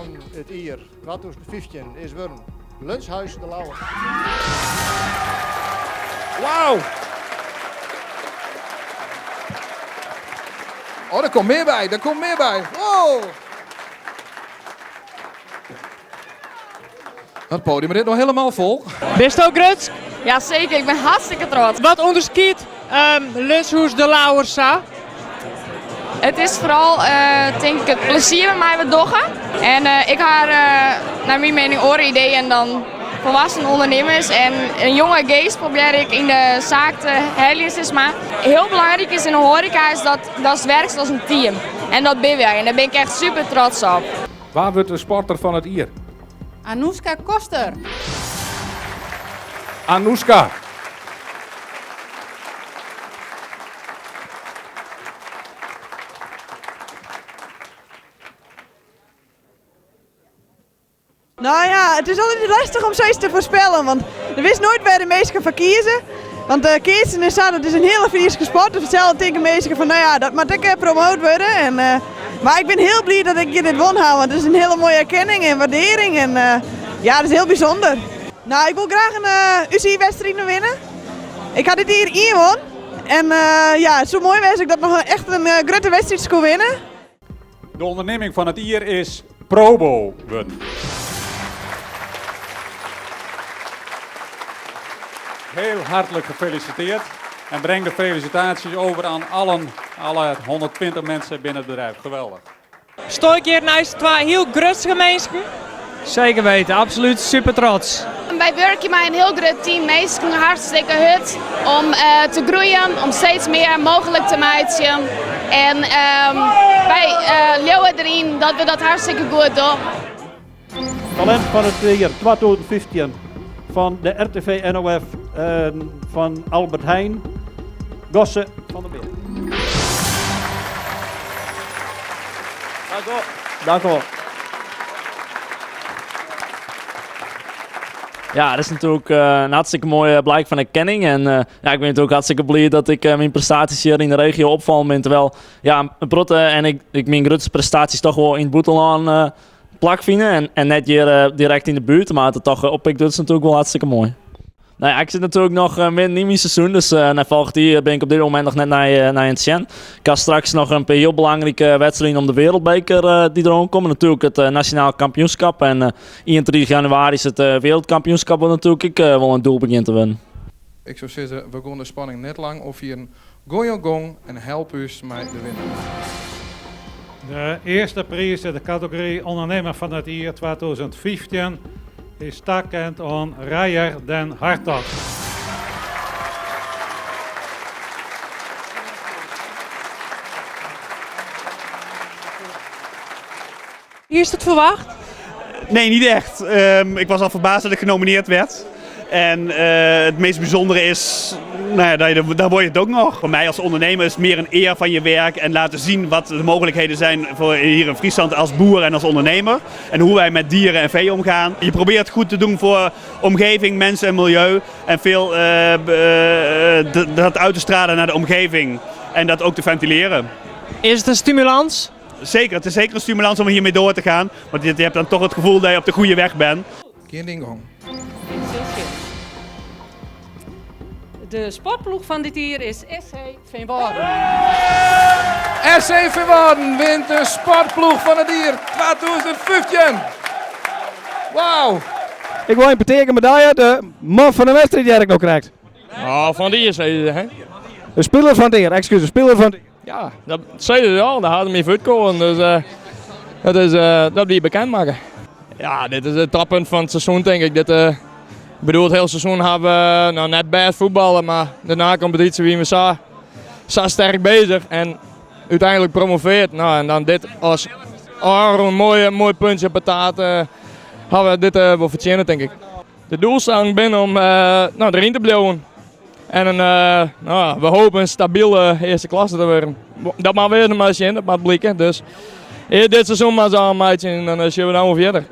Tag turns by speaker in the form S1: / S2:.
S1: Fan it jier 2015 is wurden Lunchhuis De Lauwer.
S2: Wauw! Oh, der komt mear by, der komt mear by. Wow! Dat podium rint no hielendal fol.
S3: Bisto grutsk?
S4: Ja seker, ik bin hartstikke trots.
S3: Wat ûnderskiedt Lunchhûs De Lauwer sa?
S4: It is foaral tink ik it plezier wêrmei we it dogge. En ik ha nei myn miening oare ideeën dan volwassen ûndernimmers. En in jonge geest probearje ik yn de saak te heljen sis mar. Hiel belangryk is yn de hoareka is dat datst werkst as in team. En dat binne wy en dêr bin ik echt super trots op.
S2: Wa wurdt de sporter fan it jier?
S5: Anouska Koster.
S2: Anouska.
S6: No ja, it is altyd lestich om sayts te foarspellen, want do witst noait wêr de minsken foar kieze. Want uh, keatsen is sa, dat is in hiele Fryske sport. Dus fansels tinke minsken fan, no ja, dat moat ek promoat wurde. En, uh, mar ik bin hiel bliid dat ik dit wûn ha, want it is in hiele moaie erkenning en waardearring. En uh, ja, dat is hiel bysûnder. No, ik wol graach in uh, UCI-wedstriid winne. Ik ha dit jier ien wûn. En uh, ja, it soe moai wêze as ik dat noch echt in uh, grutte wedstriid koe winne.
S7: De ûndernimming fan it jier is Probo wurden. Heel hartelijk gefeliciteerd en breng de felicitaties over aan allen, alle 120 mensen binnen het bedrijf. Geweldig.
S3: Stean ik hjir neist twa hiel grutske minsken.
S8: Zeker weten, absoluut super trots.
S9: Wy wurkje mei in hiel grut team minsken hartstikke hurd om eh, te groeien, om steeds mear mooglik te meitsjen. En um, wy uh, leauwe deryn dat we dat hartstikke goed dogge.
S10: Talint fan it jier 2015 fan de RTV NOF uh, fan Albert Heijn, Gosse van der Meer.
S11: Dank u wel. Dank u wel.
S12: Ja, dat is natuurlijk uh, een hartstikke mooie blijk van erkenning. En uh, ja, ik ben natuurlijk hartstikke blij dat ik uh, mijn prestaties hier in de regio opvallen ben. Terwijl, ja, in protte en ik, ik myn grutste prestaties toch wol yn it bûtenlân plakfine. En, en net hjir direkt yn de buert, mar it toch oppikt wurdt is natuerlik wol hartstikke moai. No ja, ik sit natuerlik noch midden yn myn seizoen, dus nei folgjend jier bin ik op dit momint noch net nei, nei oan it sjen. Ik ha straks noch in pear hiel belangrike wedstriden om de wereldbeker dy't deroan komme. Natuerlik it nasjonaal kampioenskip en 31 januari is it wereldkampioenskip wat natuerlik ek wol in doel begjint te wurden.
S2: Ik soe sizze, we gean de spanning net lang opfieren. Gean jo gong en help ús mei de winner.
S13: De earste priis yn de kategory Ondernemer fan it jier 2015 is takend oan Reijer den Hartog.
S3: Hiest it ferwachte?
S14: Nee, niet echt. Um, ik was al verbaasd dat ik genomineerd werd. En uh, het meest bijzondere is, nou ja, daar, daar word je het ook nog. Voor mij als ondernemer is het meer een eer van je werk en laten zien wat de mogelijkheden zijn voor hier in Friesland als boer en als ondernemer. En hoe wij met dieren en vee omgaan. Je probeert goed te doen voor omgeving, mensen en milieu. En veel uh, uh, dat uit te stralen naar de omgeving en dat ook te ventileren.
S3: Is it in stimulans?
S14: Zeker, het is zeker een stimulans om hiermee door te gaan. Want je, je hebt dan toch het gevoel dat je op de goede weg bent.
S2: Gean dyn gong.
S5: De sportploech fan dit jier is SC Feanwâlden.
S2: SC Feanwâlden wint de sportploech fan it jier 2015. Wauw!
S11: Ik wol in petearke mei dy, de man fan de wedstriid hear ik no krekt.
S15: Oh, fan it jier sizze se, hè?
S11: De spiler fan it jier, ekskús, de spiler fan it jier.
S15: Ja, dat sizze se al, dat hat my fuortkomen, dus uh, dat is uh, dat wie bekend makke. Ja, dit is it toppunt fan it seizoen tink ik. Dit, uh, ik bedoel, it hiele seizoen ha we no net bêst fuotballe, mar de nakompetysje wiene we sa, sa sterk beuzich en úteinlik promoveard. No, en dan dit as ôfrûn moai, moai puntsje op 'e taart uh, ha we dit uh, wol fertsjinne tink ik. De doelstelling binne om uh, no, deryn te bliuwen. En in, uh, no, we hopen in stabile earste klasse te wurden. Dat moat wer mar sjen, dat moat bliken. Dus earst dit seizoen mar ris ôfmeitsje en dan sjogge we dan wol fierder.